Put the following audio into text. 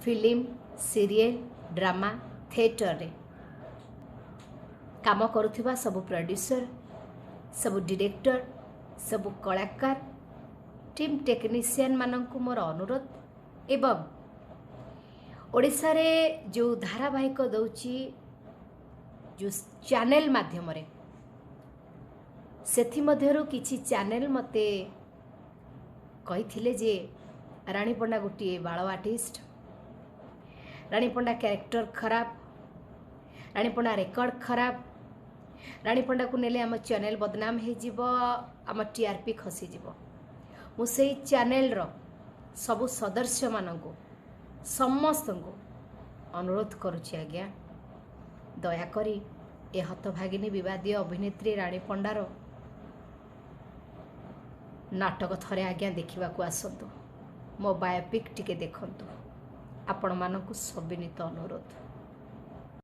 Film, serial, drama, ଥିଏଟରରେ କାମ କରୁଥିବା ସବୁ ପ୍ରଡ୍ୟୁସର, ସବୁ ଡିରେକ୍ଟର, ସବୁ କଳାକାର, ଟିମ୍ ଟେକ୍ନିସିଆନମାନଙ୍କୁ ମୋର ଅନୁରୋଧ। ଏବଂ ଓଡ଼ିଶାରେ ଯେଉଁ ଧାରାବାହିକ ଦେଉଛି ଯେଉଁ ଚ୍ୟାନେଲ ମାଧ୍ୟମରେ, ସେଥିମଧ୍ୟରୁ କିଛି ଚ୍ୟାନେଲ ମୋତେ କହିଥିଲେ ଯେ ରାଣୀ ପଣ୍ଡା ଗୋଟିଏ ବାଳ ଆର୍ଟିଷ୍ଟ, ରାଣୀ ପଣ୍ଡା କ୍ୟାରେକ୍ଟର ଖରାପ, ରାଣୀ ପଣ୍ଡା ରେକର୍ଡ଼ ଖରାପ, ରାଣୀ ପଣ୍ଡାକୁ ନେଲେ ଆମ ଚ୍ୟାନେଲ ବଦନାମ ହେଇଯିବ, ଆମ ଟିଆର୍ପି ଖସିଯିବ। ମୁଁ ସେଇ ଚ୍ୟାନେଲର ସବୁ ସଦସ୍ୟମାନଙ୍କୁ ସମସ୍ତଙ୍କୁ ଅନୁରୋଧ କରୁଛି ଆଜ୍ଞା, ଦୟାକରି ଏ ହତଭାଗିନୀ ବିବାଦୀୟ ଅଭିନେତ୍ରୀ ରାଣୀ ପଣ୍ଡାର ନାଟକ ଥରେ ଆଜ୍ଞା ଦେଖିବାକୁ ଆସନ୍ତୁ, ମୋ ବାୟୋପିକ୍ ଟିକେ ଦେଖନ୍ତୁ। ଆପଣମାନଙ୍କୁ ସବିନୀତ ଅନୁରୋଧ।